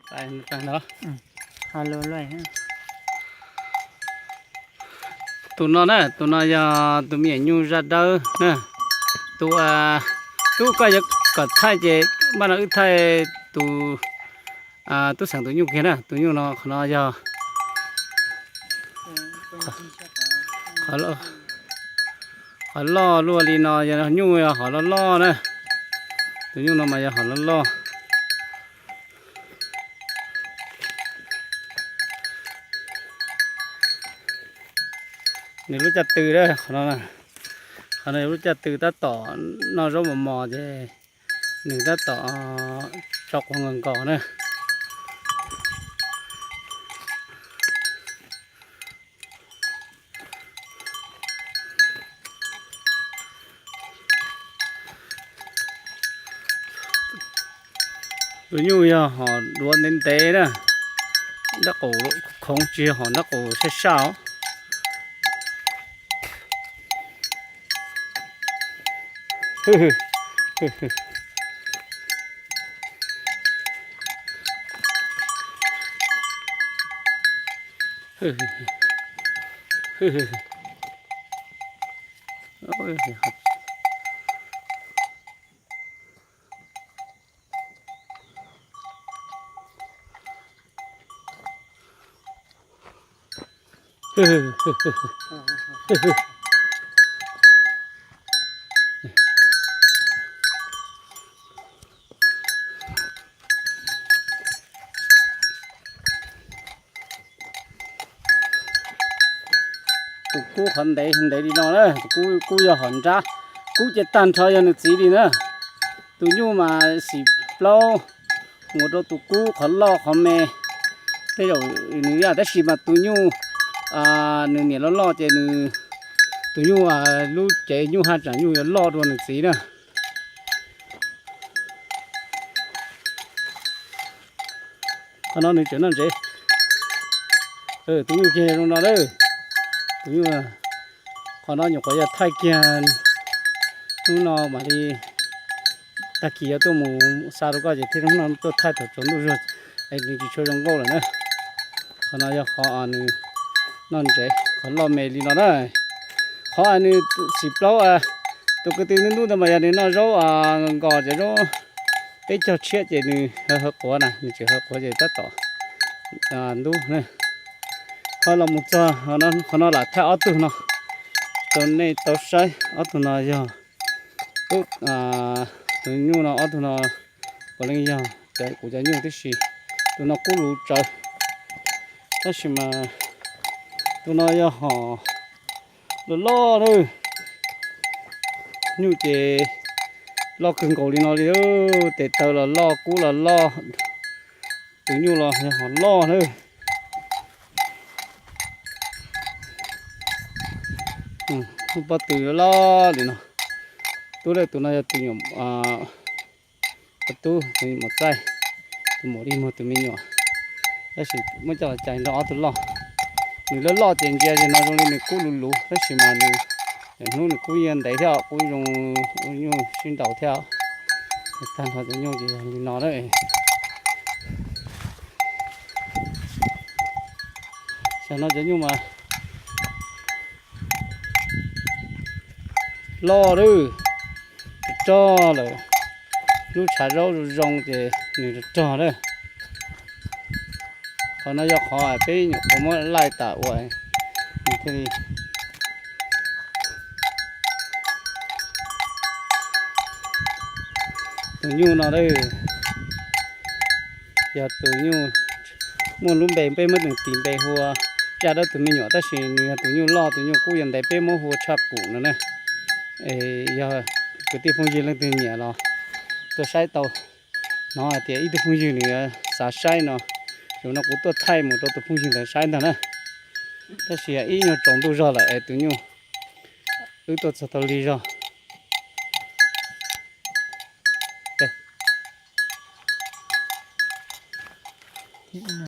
Tus no na, tus no yog tus me nyuam nyuj zaj dawb na. Tus, tub koj yuav kom thaij ces npaj no wb thaij tus tub xeem tus nyuj kiag na. Tus nyuj no qhov no yog qhov loj luaj li no yog nyuj yog hom loj loj na. Tus nyuj no mas yog hom loj loj. Nws lub caj tw, qhov no yog lub caj tw tab tom noj zaub mos mos ces nws tab tom tso quav nkaus nkaus na. Tus nyuj yog hom duav ntev ntev na, nraub qaum khoov tsis yog hom nraub qaum saj saj os. Tus kub qhov ntev ntev li no na, tus kub, kub yog hom nrab, kub ces tag nrho yog nws txiv li na. Tus nyuj mas xim plaub mus rau tus kub qhov loj qhov me. Tej zaum nws yam tab sis mas tus nyuj nws niam loj loj ces nws, tus nyuj lub cev nyuj haj tsam nyuj yuav loj dua nws txiv na. Qhov no nws tseem noj ntsev. Tus nyuj kiag zoo no lawm. Tus nyuj, qhov no nyuam qhuav yog thaij kiag hnub no mam li, tag kis yuav tuaj mus xa rau koj ces thiaj hnub no tuaj thaij thaum tsaus ntuj zog es nws tsis tshua zoo nkauj lawm na. Qhov no yog qhov nws noj ntsev, qhov loj me li no na. Qhov nws xim plaub, tus ko tw ntub ntub ntawd mas yog nws noj zaub nkos cov zaub peb caug tshiab ces nws haw quav na, nws tseem haw quav ces tab tom ntub na. Ho los mus txog qhov no lam thaij ob tug no rau nej tau saib. Ob tug no yog tus nyuj no, ob tug no puav leej yog kuv cov nyuj tib si. Tus no kub luv tsawv, tab sis mas tus no yog hom loj loj na. Nyuj ces loj kawg nkaus li no li, tes taw los loj, kub los loj, tus nyuj los yog hom loj na. Lub pob tw loj li no. Tub lawm, tus no yog tus nyuam, tus tub tus nyuam txaij, tus maum li muag tus me nyuam. Tab sis muab coj los cais nrog ob tug loj. Nws loj loj ces ntsia no zoo li nws kub luv luv tab sis mas nws, hnub nws kub yeej ntev thiab, kub zoo, nyuj sib nraus thiab. Tag nrho cov nyuj ces yog li no na. Xyov no cov nyuj mas loj lawm, rog rog lawm. Lub tshav zaub zoo zoo ces nws rog rog lawm. Qhov no yog qhov peb nyuam qhuav muab laij tas ua nws thiaj li. Tus nyuj no yog tus nyuj muaj lub npe, peb muab nws tis npe hu ua Zaj Dawb tus me nyuam, tab sis nws yog tus nyuj loj, tus nyuj kub yuav ntev, peb muab hu ua Tshaj Pum no na. Yog kwv tij phooj ywg leej twg nyiam los tuaj saib tau. Hnov hais tias ib tug phooj ywg nws xav saib no, zaum no kuv tuaj thaij mus rau tus phooj ywg ntawd saib ntag na. Tab sis ib nyuag tsaus ntuj zog lawm es tus nyuj wb tuaj txog tau lig zog.